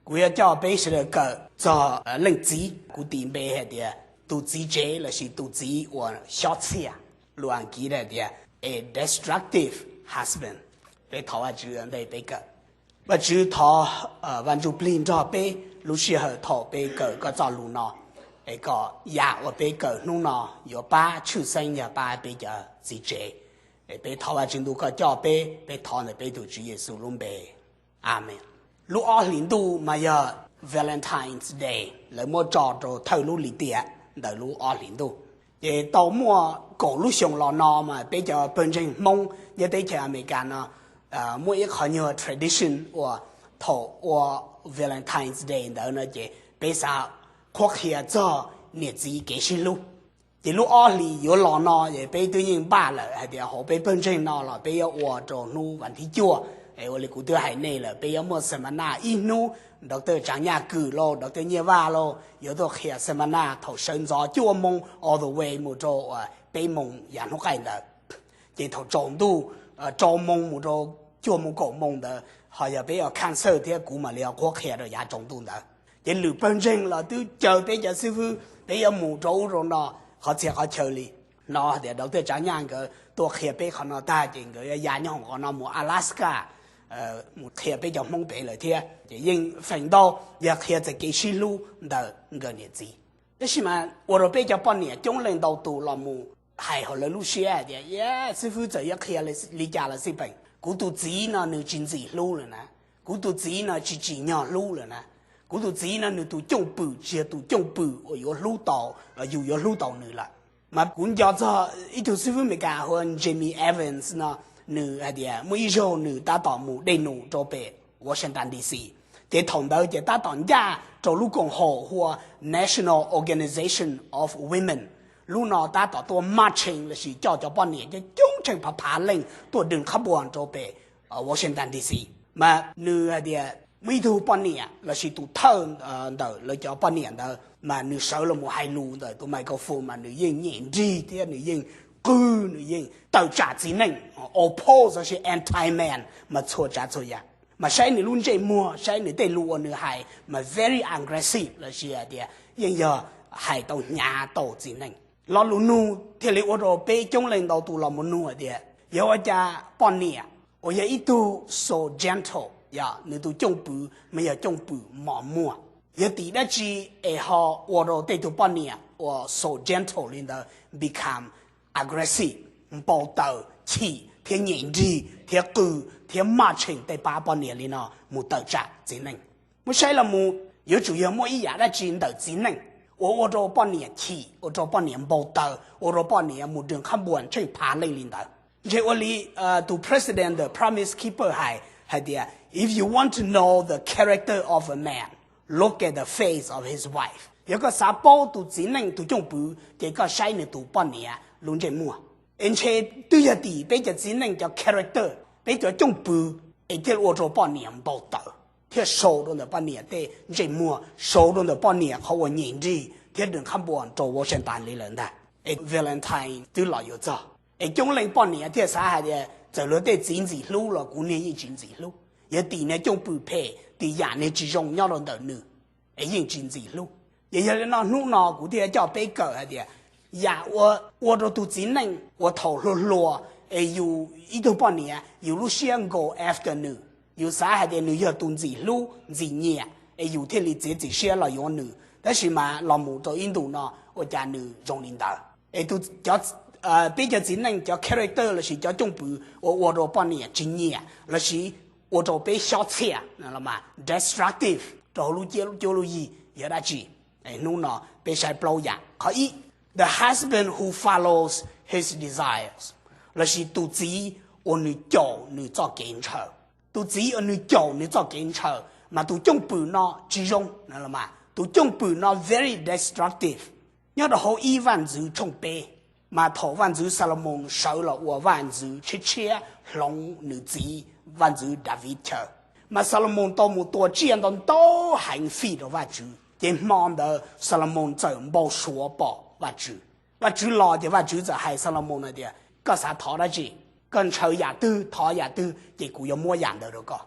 Kuv yuav coj peb sawv daws kawm txog leej txiv, kuv tis npe hais tias tus txiv tsev lossis tus txiv uas xyob txhiaj, lus Askiv hais tias a destructive husband. Peb thov Vajtswv ntej peb kawm. Vajtswv, thov Vaj Ntsujplig nrog peb lub sij hawm thaum peb kawm koj txoj lus no, es kom yam uas peb kawm hnub no yuav pab tshwj xeeb yog pab peb cov txiv tsev. Peb thov Vajtswv ntuj koj coj peb, peb thov ntawm peb tus Tswv Yexus lub npe, amees. Lub ob hlis ntuj mas yog Valentine's Day, lawv muab tso rau thawj lub lim tiam ntawm lub ob hlis ntuj. Ces tau muaj kaum lub xyoo los no mas peb cov pawg ntseeg Hmoob nyob teb chaws Amelikas no muaj ib qho nyuag tradition uas thaum ua Valentine's Day ntawd no ces peb xav qhuab qhia txog niam txiv kev sib hlub. Ces lub ob hlis yuav los no es peb twb yeej npaj lawm hais tias hauv peb pawg ntseeg no los peb yuav ua rau hnub vas thib cuaj. Ua li kuv twb hais nej lawm, peb yuav muaj xemanaj ib hnub, Doctor Tsav Nyaj Kws lauj, Doctor Nyiaj Vaj lauj yuav tuaj qhia xemanaj thaum sawv ntxov cuaj moos all the way mus rau peb moos yav hnub qaij ntawd. Ces thaum tsaus ntuj, rau moos mus rau cuaj moos kaum moos ntawd ho yog peb ua concert thiab kuv mam li ho qhuab qhia rau yav tsaus ntuj ntawd. Ces lwm pawg ntseeg los twb caw peb cov xib fwb peb yuav mus rau ub rau no, qhov txhia qhov chaw li. No tias Doctor Tsav Nyaj nkawd tuaj qhia peb qhov no tag ces nkawd yuav ya nyob hauv qhov no mus Alaska mus qhia peb cov Hmoob pem lawm thiab. Ces yeej feem ntau yog qhia txog kev sib hlub ntawm nkawd niam txiv. Tab sis mas ua rau peb cov poj niam coob leej ntau tus los mus hais hauv lawv lub siab hais tias, xib fwb txawm yuav qhia li cas los xij peem, kuv tus txiv no nws tsis ntxim hlub lawm na, kuv tus txiv no tsis tsim nyog hlub lawm na, kuv tus txiv no nws tus cooj pwm tsis yog tus cooj pwm uas yuav hlub tau, yus yuav hlub tau nws lawm. Mas kuv nco txog ib tug xib fwb Amelikas hu ua Jamie Evans no, nws hais tias muaj ib zaug nws tab tom mus dej num rau pem Washington D C, ces thaum ntawd ces tab tom ncaj rau lub koom haum hu ua National Organization of Women. Lub no tab tom tuaj marching lossis coj cov poj niam coob coob tsheej phav phav leej tuaj dwm qhab npuas rau pem Washington D C. Mas nws hais tias muaj ib tug poj niam lossis tus thawj ntawm lawv cov poj niam ntawd mas nws sawv los mus hais lus ntawm tus microphone mas nws yeej nyem nrig thiab nws yeej qw, nws yeej tawm tsam txiv neej, oppose lossis anti-man mas txhua tsav txhua yam. Mas saib nws lub ntsej muag, saib nws tej lus uas nws hais mas very aggressive lossis hais tias yeej yog hais tau hnyav tau txiv neej. Lo lus nug thiaj li ua rau peb coob leej ntau tus los mus nug hais tias yog ua cas poj niam uas yog ib tug so gentle, yog nws tus cooj pwm mas yog cooj pwm mos muag, yog tim dab tsi es ho ua rau tej tug poj niam uas so gentle li ntawd become aggressive, npau taws, chim thiab nyem nrig thiab qw thiab marching tej pab poj niam li no mus tawm tsam txiv neej. Muab saib los mus yuav tsum yog muaj ib yam dab tsi ntawm txiv neej uas ua rau poj niam chim, ua rau poj niam npau taws, ua rau poj niam mus dwm qhab npuas tsheej phav leej li ntawd. Ntshe ua li tus president ntawm Promise Keeper hais, hais tias if you want to know the character of a man, look at the face of his wife. Yog koj xav paub tus txiv neej tus cooj pwm ces koj saib nws tus poj niam lub ntsej muag. Es ntshe twb yog tim peb cov txiv neej cov character, peb cov cooj pwm es thiaj ua rau poj niam npau taws thiab sau rau ntawm poj niam tej ntsej muag, sau rau ntawm poj niam qhov uas nyem nrig thiab dwm qhab npuas rau Washington li lawm ntag. Es Valentine twb los yuav txog es coob leej poj niam thiaj xav hais tias txawm luag tej txiv ntxim hlub los kuv niag yeej tsis ntxim hlub. Yog tim niag cooj pwm phem, tim yam niag tsis zoo nyob rau ntawm nws es yeej tsis ntxim hlub. Ces yog li no hnub no kuv thiaj coj peb kawm hais tias yam ua rau tus txiv neej uas thaum hluas hluas es yus ib tug poj niam yus lub siab go after nws, yus xav hais tias nws yog tus ntxim hlub ntxim nyiam es yus thiaj li txiav txim siab los yuav nws, tab sis mas los mus rau ib ntus no ua cas nws zoo li ntawd. Es peb cov txiv neej cov character lossis cov cooj pwm uas ua rau poj niam tsis nyiam lossis ua rau peb xyob txhiaj, destructive rau hauv lub cuab lub yig yog dab tsi? Hnub no peb saib plaub yam. Qhov ib, the husband who follows his desires, lossis tus txiv uas nws caum nws txoj kev ntshaw. Tus txiv uas nws caum nws txoj kev ntshaw, mas tus cooj pwm no tsis zoo. Tus cooj pwm no very destructive. Nyob rau hauv ib Vaj ntxwv tshooj peb, mas thaum Vaj ntxwv Xalumoos sawv los ua vaj ntxwv tshiab tshiab hloov nws txiv Vaj ntxwv Daviv chaw, mas Xalumoos tau mus tua tsiaj ntau ntau heev fij rau Vajtswv. Ces hmo ntawd Xalumoos txawm npau suav pom Vajtswv. Vajtswv los ces Vajtswv txawm hais Xalumoos hais tias, koj xav thov dab tsi? Koj ntshaw yam twg thov yam twg ces kuv yuav muab yam ntawd rau koj.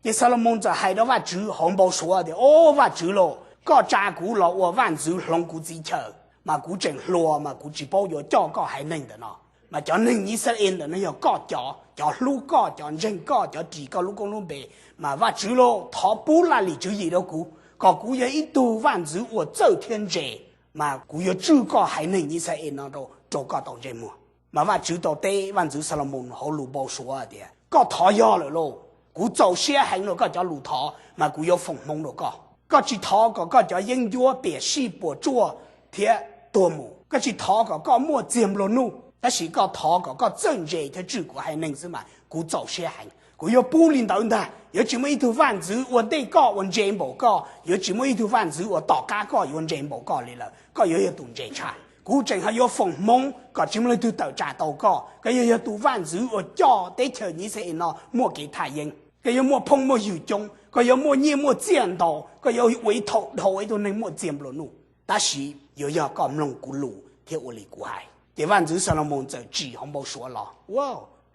Ces Xalumoos txawm hais rau Vajtswv hauv npau suav tias, O Vajtswv lauj, koj tsa kuv los ua vaj ntxwv hloov kuv txhia chaw, mas kuv tseem hluas mas kuv tsis paub yuav coj koj haiv neeg ntawm no. Mas cov neeg Yixalayees ntawm no yog koj cov, cov hlub koj, cov ntseeg koj, cov ris koj lub koob lub npe. Mas Vajtswv lauj, thov pub laj lim tswv yim rau kuv, kom kuv yog ib tug vaj ntxwv uas txawj thiab ntse, mas kuv yuav tswj koj haiv neeg Yixalayees no rau koj tau ntsej muag. Mas Vajtswv tau teb vaj ntxwv Xalumoos hauv lus npau suav tias, Koj thov yog lawm lauj, kuv txaus siab heev rau koj cov lus thov, mas kuv yuav foom hmoov rau koj. Koj tsis thov kom koj cov yeeb ncuab piam sij puas tsuaj thiab tuag mus, koj tsis thov kom koj muaj txiag nplua nuj, tab sis koj thov kom koj txawj ntse thiab tswj kuv haiv neeg xwb mas kuv txaus siab heev. Kuv yuav pub li ntawd ntag. Yuav tsis muaj ib tug vaj ntxwv ua ntej koj uas ntse npaum koj, yuav tsis muaj ib tug vaj ntxwv uas tom qab koj yuav ntse npaum koj li lawm. Koj yuav yog tus ntse tshaj. Kuv tseem ho yuav foom hmoov kom tsis muaj leej twg tawm tsam tau koj. Koj yuav yog tus vaj ntxwv uas coj teb chaws Yixalayees no muaj kev thaj yeeb. Koj yuav muaj phooj muaj ywg coob, koj yuav muaj nyiaj muaj txiaj ntau, koj yuav ua ib thaum dhau ib tug neeg muaj txiag nplua nuj. Tab sis yuav yog koj mloog kuv lus thiab ua li kuv hais. Ces vaj ntxwv Xalumoos txawm tsim hauv npau suav los,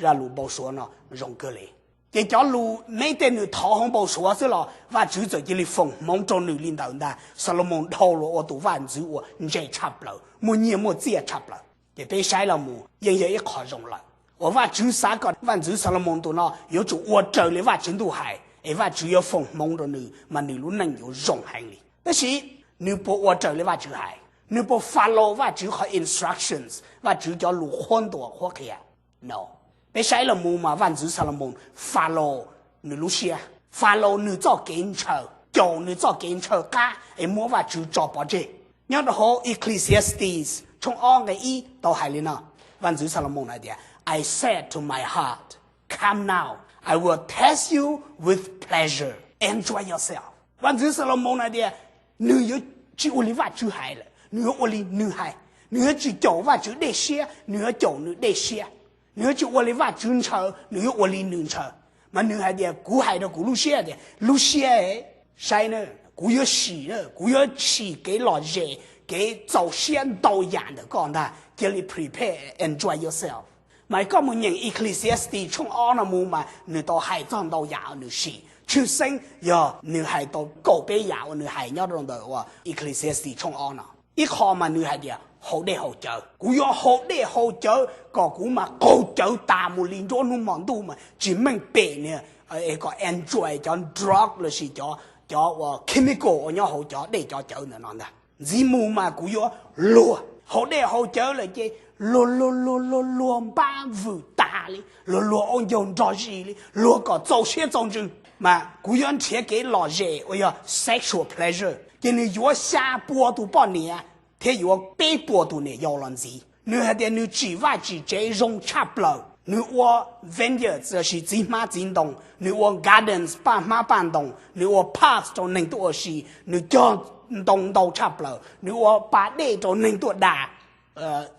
zaj lus npau suav no zoo kawg li. Ces cov lus me tej nws thov hauv npau suav xwb los Vajtswv txawm cia li foom hmoov rau nws li ntawd ntag. Xalumoos dhau los ua tus vaj ntxwv uas ntse tshaj plaws, muaj nyiaj muaj txiaj tshaj plaws. Ces peb saib los mus yeej yog ib qho zoo lawm uas Vajtswv xav kom vaj ntxwv Xalumoos tus no yuav tsum ua raws li Vajtswv ntuj hais es Vajtswv yuav foom hmoov rau nws mas nws lub neej yuav zoo heev li. Tab sis nws puas ua raws li Vajtswv hais? Nws puas follow Vajtswv qhov instructions, Vajtswv cov lus qhuab ntuas qhuab qhia? No. Peb saib los mus mas vaj ntxwv Xalumoos follow nws lub siab, follow nws txoj kev ntshaw, caum nws txoj kev ntshaw qab es muab Vajtswv tso pov tseg. Nyob rau hauv Ecclesiastes tshooj ob nqe ib tau hais li no, vaj ntxwv Xalumoos hais tias, I said to my heart, come now, I will test you with pleasure, enjoy yourself. Vaj ntxwv Xalumoos hais tias nws yuav tsis ua li Vajtswv hais lawm, nws yuav ua li nws hais. Nws yuav tsis caum Vajtswv dej siab, nws yuav caum nws dej siab. Nws yuav tsis ua li Vajtswv ntshaw, nws yuav ua li nws ntshaw. Mas nws hais tias, kuv hais rau kuv lub siab tias, lub siab, saib na, kuv yuav sim na, kuv yuav sim kev lom zem, kev txaus siab ntau yam ntawm koj ntag, cia li prepare, enjoy yourself. Mas koj mus nyeem Ecclesiastes tshooj ob no mus mas nws tau hais txog ntau yam uas nws sim, tshwj xeeb yog nws hais tau kaum peb yam uas nws hais nyob rau ntawm uas Ecclesiastes tshooj ob no. Ib qho mas nws hais tias haus dej haus cawv, kuv yuav haus dej haus cawv kom kuv mas qaug cawv tas mus li nruab hnub hmo ntuj mas tsis meej pem niag, kom enjoy cov drug lossis cov, cov uas chemical uas nyob hauv cov dej cov cawv ntawm no ntag. Ntxiv mus mas kuv yuav luag, haus dej haus cawv lawm ces luag luag luag luag luag npab vwm tas li, luag luag ua ncaug nrog zis li, luag kom txaus siab txaus ntsws. Mas kuv yuav nrhiav kev lom zem uas yog sexual pleasure, ces nws yuav xya pua tus poj niam thiab yuav peb pua tus niam yau los ntxiv. Nws hais tias nws tsim vaj tsim tsev zoo tshaj plaws, nws ua vineyards lossis txiv hmab txiv ntoo, nws ua gardens paj hmab paj ntoo, nws ua parks rau neeg tuaj ua si, nws cog ntoo ntau tshaj plaws, nws ua pas dej rau neeg tuaj da,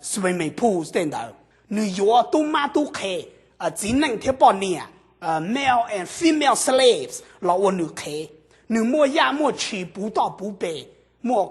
swimming pools tej ntawd. Nws yuav tub mab tub qhe, txiv neej thiab poj niam, male and female slaves los ua nws qhev. Nws muaj yaj muaj tshis puv toj puv pes, muaj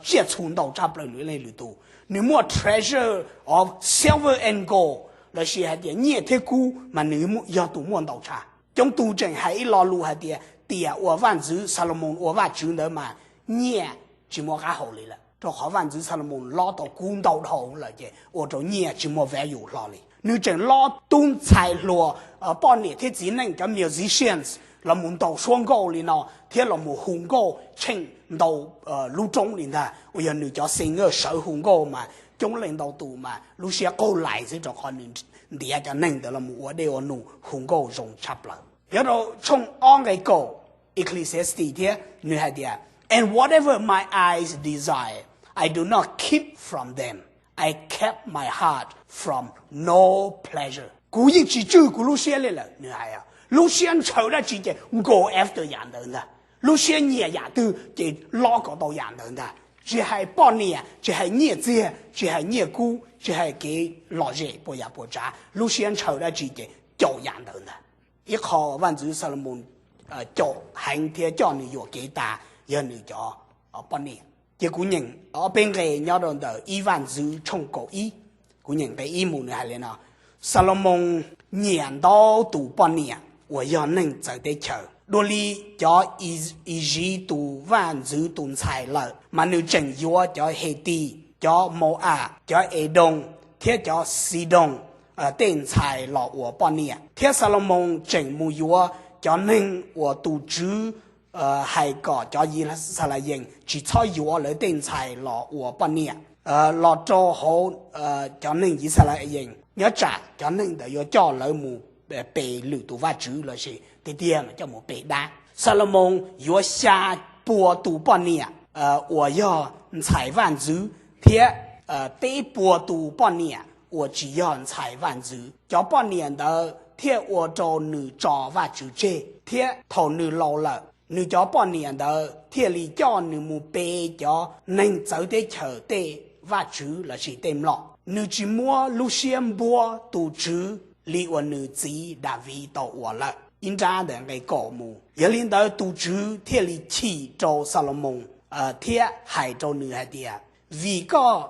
tsiaj txhu ntau tshaj plaws lwm leej lwm tus. Nws muaj treasure of silver and gold lossis hais tias nyiaj thiab kub mas nws yog tus muaj ntau tshaj. Coob tug tseem hais ib lo lus hais tias tiam uas vaj ntxwv Xalumoos ua vaj tswv ntawd mas nyiaj tsis muaj qab haus li lawm, rau qhov vaj ntxwv Xalumoos lob tau kub ntau dhau lawm ces ua rau nyiaj tsis muaj value hlo li. Nws tseem lob tub ntxhais hluas, poj niam thiab txiv neej cov musicians los mus ntaus suab nkauj li no thiab los mus hu nkauj tsheej ntau lub roob li ntag, uas yog nws cov singer sawv hu nkauj mas coob leej ntau tus mas lub siab qaug lais xwb rau qhov nws ntiav cov neeg ntawd los mus ua dej ua num hu nkauj zoo tshaj plaws. Nyob rau tshooj ob nqe kaum Ecclesiastes thiab nws hais tias, And whatever my eyes desire, I do not keep from them. I kept my heart from no pleasure. Kuv yeej tsis tswj kuv lub siab li lawm, nws hais. Lub siab ntshaw dab tsi ces go after yam ntawd ntag. Lub siab nyiam yam twg ces lob kom tau yam ntawd ntag. Tsis hais poj niam, tsis hais nyiaj txiag, tsis hais nyiaj kub, tsis hais kev lom zem puas yam puas tsav, lub siab ntshaw dab tsi ces caum yam ntawd ntag. Ib qho vaj ntxwv Xalumoos caum heev thiab coj nws yuam kev tas yog nws cov poj niam. Ces kuv nyeem ob peb nqe nyob rau ntawm ib vaj ntxwv tshooj kaum ib. Kuv nyeem nqe ib mus nws hais li no, Xalumoos nyiam ntau tus poj niam uas yog neeg txawv teb chaws. dua li cov Iziv tus vaj ntxwv tus ntxhais lawm, mas nws tseem yuav cov Hetis, cov Mau-am, cov Edoos thiab cov Xidoos tej ntxhais los ua poj niam. Thiab Xalumoos tseem mus yuav cov neeg uas tus Tswv hais kom cov Yixalayees tsis txhob yuav lawv tej ntxhais los ua poj niam los rau hauv cov neeg Yixalayees, nyob tsam cov neeg ntawd yuav coj lawv mus pe lwm tus vaj tswv lossis tiag tiag mas coj mus pe dab. Xalumoos yuav xya pua tus poj niam uas yog ntxhais vaj ntxwv thiab peb pua tus poj niam uas tsis yog ntxhais vaj ntxwv. Cov poj niam ntawd thiaj ua rau nws tso Vajtswv tseg, thiab thaum nws laus lawm, nws cov poj niam ntawd thiaj li coj nws mus pe cov neeg txawv teb chaws tej vaj tswv lossis tej mlom. Nws tsis muab lub siab npuab tus Tswv li uas nws txiv Daviv tau ua lawm. Ib nrab ntawm nqe kaum mus. Yog li ntawd tus Tswv thiaj li chim rau Xalumoos thiab hais rau nws hais tias, vim koj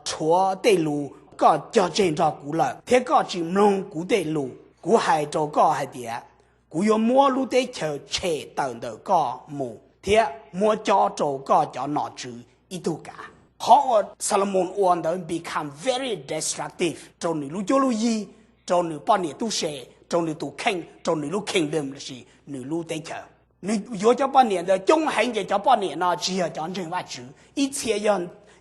rhuav tej lus koj cog tseg nrog kuv lawm thiab koj tsis mloog kuv tej lus, kuv hais rau koj hais tias, kuv yuav muab lub teb chaws tshem tawm ntawm koj mus thiab muab cob rau koj cov nom tswv ib tug kav. Qhov uas Xalumoos ua ntawd become very destructive rau nws lub cuab lub yig, rau nws poj niam tub se, rau nws tus kheej, rau nws lub kingdom lossis nws lub teb chaws. Nws yuav cov poj niam ntawd coob heev ces cov poj niam no tsis yog cov ntseeg Vajtswv, ib txhia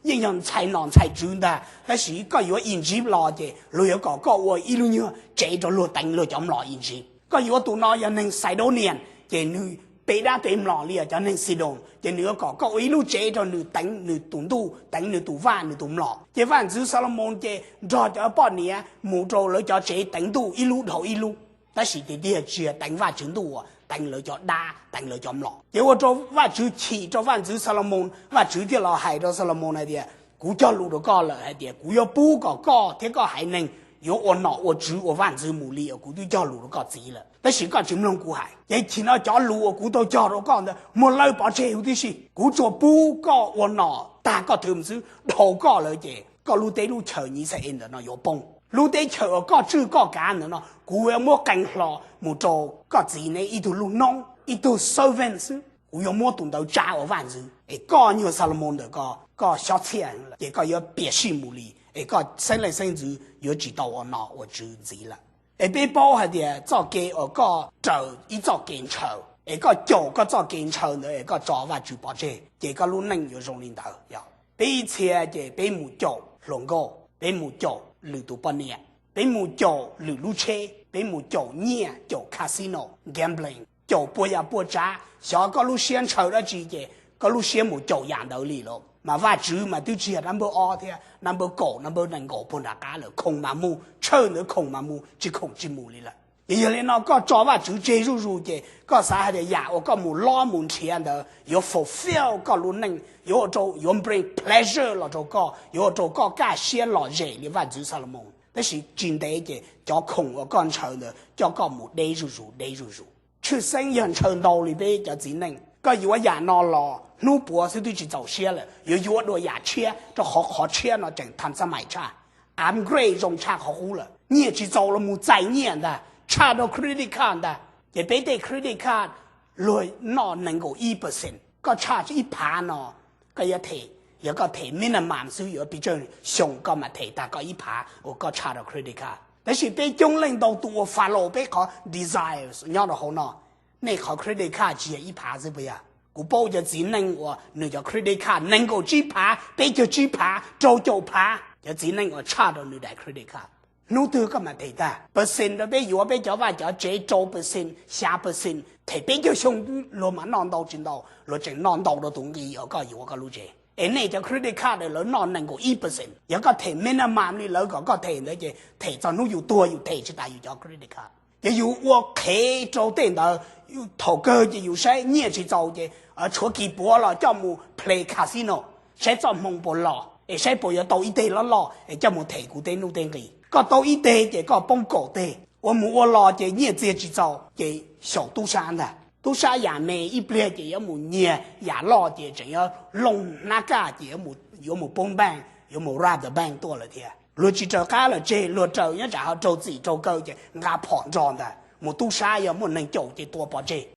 yeej yog ntxhais nom ntxhais tswv ntag, tab sis koj yuav Iziv los ces luag yuav kom koj ua ib lub nyuag tsev rau luag teev luag cov mlom Iziv. Koj yuav tus no yog neeg Xaidonian ces nws pe dab pe mlom li os cov neeg Xidoo, ces nws yuav kom koj ua ib lub tsev rau nws teev nws tus ntuj, teev nws tus vaj nws tus mlom. Ces vaj ntxwv Xalumoos ces nrog cov poj niam mus rau lawv cov tsev teev ntuj ib lub dhau ib lub. Tab sis tiag tiag tsis yog teev Vajtswv ntuj, teev lawv cov dab, teev lawv cov mlom. Ces ua rau Vajtswv chim rau vaj ntxwv Xalumoos, Vajtswv thiaj los hais rau Xalumoos hais tias, kuv cog lus rau koj lawm hais tias kuv yuav pub kom koj thiab koj haiv neeg yuav ua nom ua tswv ua vaj ntxwv mus li uas kuv twb cog lus rau koj txiv lawm, tab sis koj tsis mloog kuv hais. Ces chim no cov lus uas kuv tau cog rau koj ntawd muab lawv pov tseg huv tib si. Kuv tsuas pub koj ua nom tag koj thwm xwb, dhau koj lawm ces koj lub teb lub chaws Yixalayees ntawm no yuav poob. Lub teb chaws uas koj tswj koj kav ntawm no kuv yuav muab qee hlo mus rau koj txiv neb ib tug lub noob, ib tug servant xwb. Kuv yuav muab tus ntawd tsa ua vaj ntxwv, es koj nyuag Xalumoos ntawm ko, koj xyob txhiaj lawm ces koj yuav piam sij mus li, es koj xeeb leej xeeb ntxwv yuav tsis tau ua nom ua tswv ntxiv lawm. Es peb paub hais tias txoj kev uas koj raws ib txoj kev ntshaw, es koj caum koj txoj kev ntshaw ntawd es koj tso Vajtswv pov tseg, ces koj lub neej yuav zoo li ntawd. Yog peb ib txhia ces peb mus caum hluas nkauj, peb mus caum lwm tus poj niam, peb mus caum lwm lub tsheb, peb mus caum nyiaj, caum casino, gambling, caum puas yam puas tsav. Xyov koj lub siab ntshaw dab tsi ces koj lub siab mus caum yam ntawd li lawm. Mas Vajtswv mas twb tsis yog number ob thiab, number kaum, number nees nkaum puag nram qab lawm, khoom mas mus, tshawj ntawd khoom mas mus, tsis khoom tsis mus li lawm. Ces yog li no koj tso Vajtswv tseg zuj zus ces koj xav hais tias yam uas koj mus lob mus nrhiav ntawd yuav fulfill koj lub neej, yuav ua rau, yuav bring pleasure los rau koj, yuav ua rau koj kaj siab lom zem li vaj ntxwv Xalumoos. Tab sis tsis ntev ces cov khoom uas koj ntshaw ntawd coj koj mus deb zuj zus deb zuj zus. Tshwj xeeb yog ntshaw ntau li peb cov txiv neej, koj yuav yam no los hnub puav xwb twb tsis txaus siab lawm, yuav yuav dua yam tshiab rau qhov qhov tshiab no tseem tham xab mais tshaj, upgrade zoo tshaj qhov qub lawm. Nyiaj tsis txaus los mus txais nyiaj ntag, tshaj rau credit card ntag. Ces peb tej credit card luag noj nees nkaum ib percent, koj tshaj ib phav no, koj yuav them, yog koj them minimum xwb yuav pes tsawg xyoo koj mam them tag koj ib phav uas koj tshaj rau credit card. Tab sis peb coob leej ntau tus uas follow peb qhov desires nyob rau hauv no. Nej qhov credit card tsis yog ib phav xwb puas yog? Kuv paub cov txiv neej uas nws cov credit card nees nkaum tsib phav, peb caug tsib phav, rau caum phav, cov txiv neej uas tshaj rau nws daim credit card. Hnub twg koj mam them tag? Percent rau peb yuav peb cov vaj cov tsev rau percent, xya percent, them peb caug xyoo luag mam noj ntau tsis ntau, luag tseem noj ntau rau tus nqi uas koj yuav koj lub tsev. Es nej cov credit card lawv noj nees nkaum ib percent, yog koj them minimum li lawv kom koj them ntawd ces them txog hnub yus tuag yus them tsis tas yus cov credit card. Ces yus ua qhev rau tej ntawd, thaum kawg ces yus saib nyiaj tsis txaus ces tshuav kis puav los coj mus play casino, saib txoj hmoo puas los es saib puas yuav tau ib teg loj loj es coj mus them kuv tej nuj tej nqi. Koj tau ib teg ces koj poob kaum teg, ua mus ua los ces nyiaj txiag tsis txaus ces xyaum tub sab ntag. Tub sab yam me ib pliag ces yuav mus nyiag, yam loj ces tseem yuav looj hnab kaj ces yuav mus poob bank, yuav mus rob the bank tuaj lawm thiab. Luag tsis raws qab lawm tseg, luag raws nyob tsam ho raug txim raug kaw ces nqa phom nrog ntag. Mus tub sab yog muaj neeg caum ces tua pov tseg.